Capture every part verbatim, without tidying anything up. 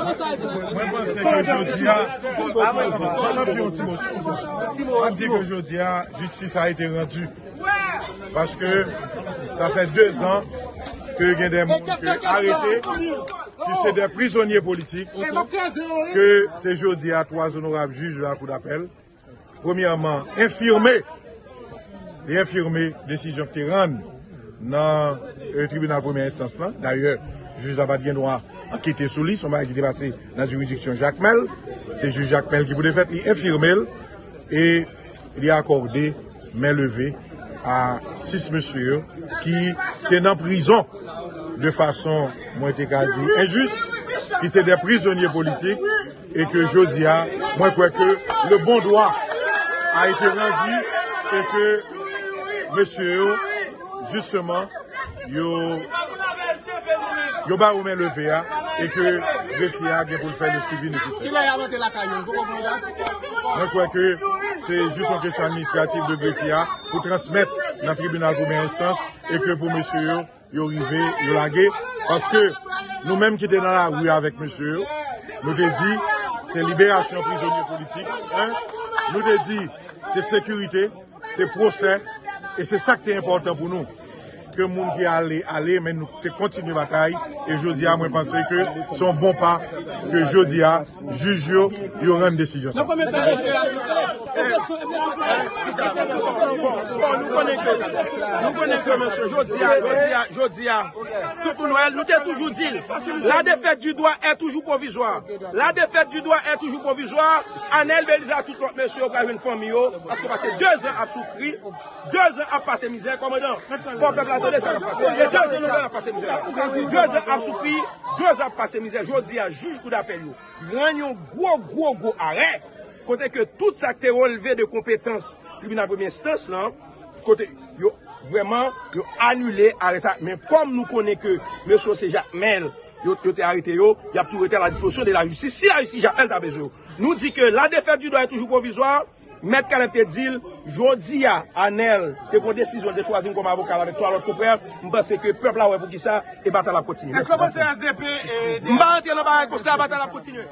Mwen panse ke jodi a, m ap di yon ti mo, m ap di ke jodi a, jistis a ete randi. Paske sa fè de zan ke gen de moun ke arete, ki se de prizonye politik, ke se jodi a twa onorab jij de la Cour d'appel, premyèman, enfime, li enfime desizyon ki te rann nan, eh, tribinal premyè enstans lan. Dayè, jij la pa t gen dwa ankete sou li, se yon bagay ki te pase nan jiridiksyon Jakmèl. Se jij Jakmèl ki pou te fèt, li enfime l e li akòde men leve a sis mesye yo ki te nan prizon de fason, mwen te ka di, enjis, ki se de prizonye politik, e ke jodi a, mwen kwè ke le bon droit a été rendu e ke mesye yo, jisteman, yo, yo ba yo men leve a, e ke grefye a gen pou l fè le suivi nesesè. Kilè y a rantre lakay yo? Mwen kwè ke se jis yon kesyon administratif de grefye a pou transmèt nan tribinal premyè enstans e ke pou mesye yo, yo rive, yo lage. Paske nou menm ki te nan lari avèk mesye yo, nou te di se liberasyon prizonye politik, en. Nou te di se sekirite, se pwosè, e se sa k te enpòtan pou nou. Ke moun ki ale, ale, men nou te kontinye batay, e jodi a, mwen panse ke se yon bon pa, ke jodi a, jij yo, yo rann desizyon sa. Nan konbyen tan yo fè a? Bon, bon, bon, bon, nou konnen ke, nou konnen ke, mesye, jodi a, jodi a, jodi a, tout moun wè l, nou te toujou di l, la défaite du droit est toujours provisoire. La défaite du droit est toujours provisoire. Anèl Belize ak tout lòt mesye yo pral jwenn fanmi yo, paske pase de zan ap soufri, de zan ap pase mizè, kòmandan. Fò pèp la tande sa k ap pase. E de zan nou ap pase mizè. De zan ap soufri, de zan ap pase mizè. Jodi a, jij koudapèl yo rann yon gwo, gwo, gwo arè, kote ke tout sa k te relve de konpetans tribinal premye enstans lan, kote yo vrèman, yo anile arè sa. Men kòm nou konnen ke mesye yo se Jakmèl, yo, yo te arete yo, y ap tou rete a la dispozisyon de la jistis. Si la jistis Jakmèl ta bezwen yo. Nou di ke la défaite du droit est toujours provisoire. Mèt Caleb te di l, jodi a, Anèl te pran desizyon, l te chwazi m kòm avoka l avèk twa lòt konfrè, m panse ke pèp la wè poukisa, e batay la ap kontinye. Mèsi. Èske w panse S D P, e, m pa rantre nan bagay konsa, batay la ap kontinye.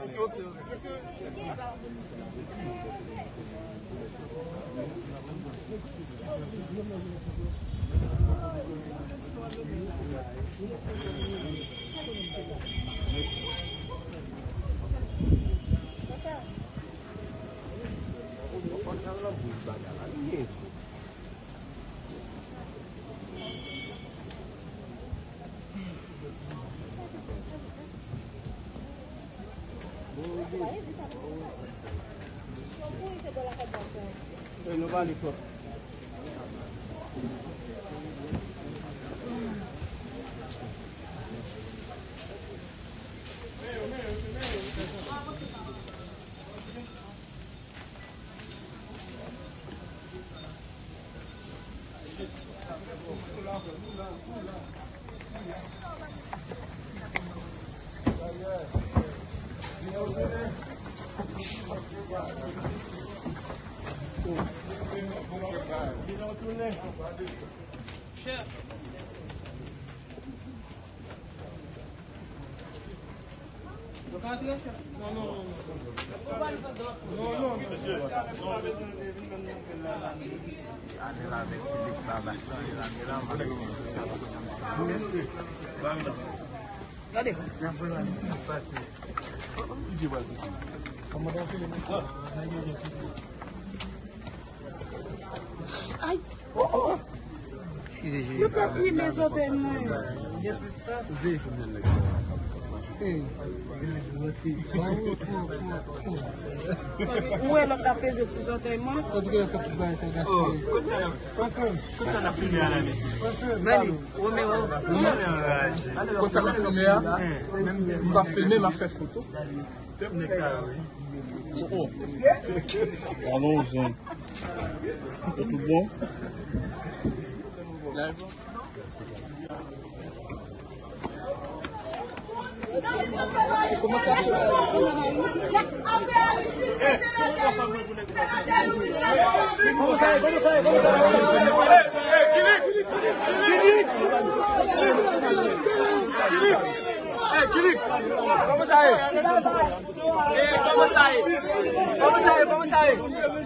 Gade. Ay! Eskize, Jezi. Yo fè pile zòtèy mwen. Ou wè lòt la peze ti zòtèy mwen. Kot sa n ap, kot sa n ap filme a la, mesye? Mani, Romeo. Kot sa n ap filme a? M pa filme, m ap fè foto. Tèm nèg sa yo, wi. Oh, oh. Alon zen. Tout bon? Hey, Kilik! Kòman sa ye? Hey, kòman sa ye? Kòman sa ye? Kòman sa ye? Kòman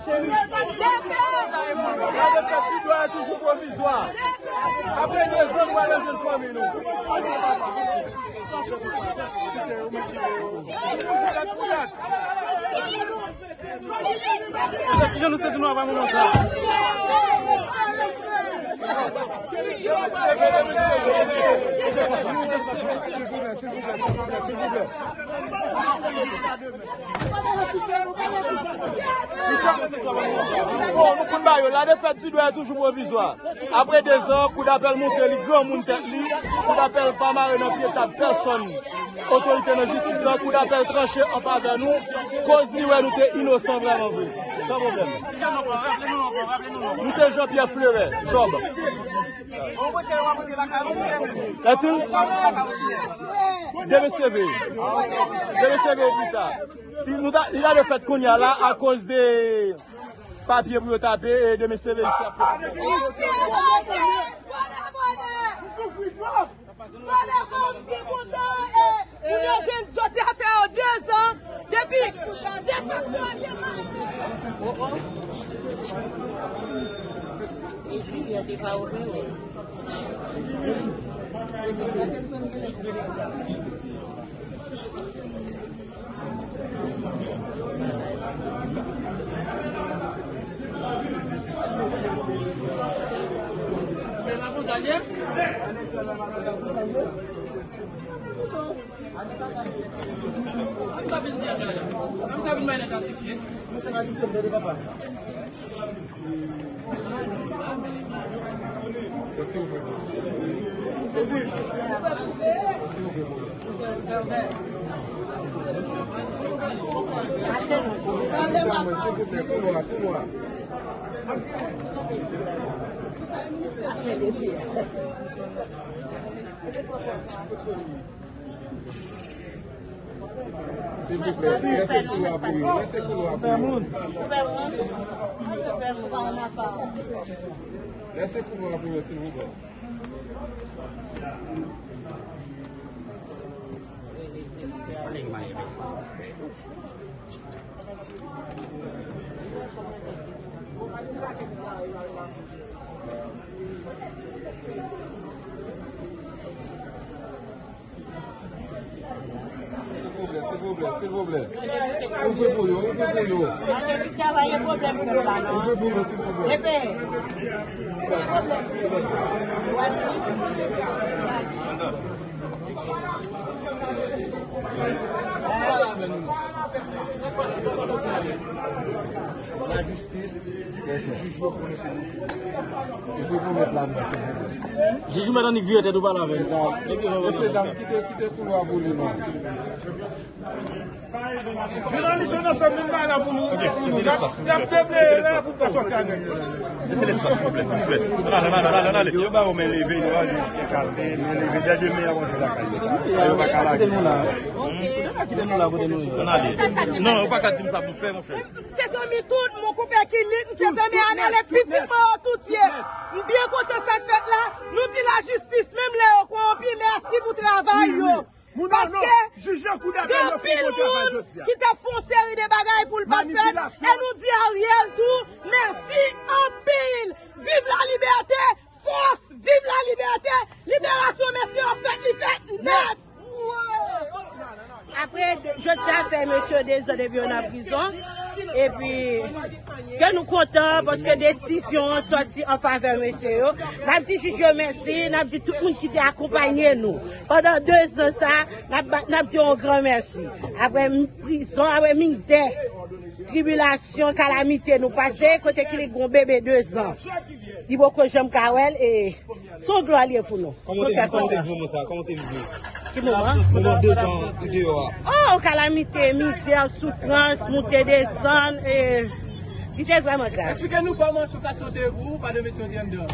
sa ye? La defèt ki dwe toujou pwovizwa. Apre de zan, nou pral jwenn fanmi nou. Kijan nou sezi nou ap moman sa? Bon, nou konn ba yo, la defèt ti dwe toujou pwovizwa. Apre de zan, koudapèl montre li granmoun tèt li, koudapèl pa mare nan pye tab pèsonn. Otorite nan jistis la, koudapèl tranche an favè nou, koz li wè nou te inosan vrèman vre. San pwoblèm. Nou se Jean Pierre Fleuret, Job. Etil? Demen seve. Demen seve pita. Li, nou ta, li ta dwe fèt kounye a la akoz de papye pou yo tape e demen seve li sou ap. Bonè, kòm ti kontan, e, pou yo jwenn jodi a fè yo de zan depi defèt yo te pase. E Julien te pa ouvri, wi. Silvouplè, lèse koulwa pou yo, lèse koulwa pou yo. Lèse koulwa pou yo, silvouplè. Silvouplè, silvouplè, silvouplè. Ouvri pou yo, ouvri pou yo. Ouvri pou yo, silvouplè. Lajistis, jij yo konnen se nou. Epi pou mèt la, mèsi. Jij ou mèt annik vire tèt ou pale avè l. Mesye dam, kite, kite koulwa pou li non. Jounalis yo nan fèm vin bay la pou nou, pou nou. Y ap, y ap debleye la pou fè sòti a nèg yo. Lese lespas, silvouplè, silvouplè. Ann ale, ann ale, ann ale, ann ale. Yo ba yo men leve, yo ba yo kase, men leve, dènye men y ap rantre lakay yo. Yo pa ka lage. Kite nou la. Kite nou la kote nou ye. Ann ale. Non, ou pa ka di m sa pou m fè, monchè. Se zanmi tout, mon konpè Kilik, se zanmi Anèl, e pitit mwen yo tout ye. M byen kontan sa k fèt la. Nou di lajistis, menm lè yo kowonpi, mèsi pou travay yo. Paske gen anpil moun ki t ap fè yon seri de bagay pou l pa t fèt. E nou di Ariel tou, mèsi anpil. Viv lalibète, fòs, viv lalibète, liberasyon, mèsi an fèt, li fèt nèt. Apre, jodi a fè mesye yo de zan depi yo nan prizon. Epi, ke nou kontan paske desizyon an sòti an favè mesye yo. N ap di jij yo mèsi, n ap di tout moun ki te akonpanye nou pandan de zan sa, n ap ba, n ap di yon gran mèsi. Apre m-, prizon, apre mizè, tribilasyon, kalamite nou pase, kote Kilik gon bebe de zan. Li poko janm ka wè l, e se yon glwa li ye pou nou. Kòman w te viv, kòman w te viv moman sa? Kòman w te viv li? Ki moman? Pandan de zan ou deyò a. Oh, kalamite, mizè, soufrans, moute desann, e li te vrèman grav. Eksplike nou kòman sansasyon te ye pou ou pandan mesye yo te anndan an.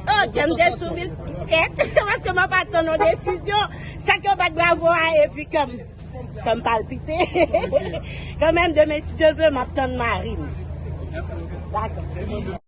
Oh, kè m te sou mil tèt, paske mwen pa t tann yon desizyon. Chak yo bat bravo a, epi kè m, kè m palpite. Kanmenm, demen, si Dye vle, m ap tann mari m. Dakò.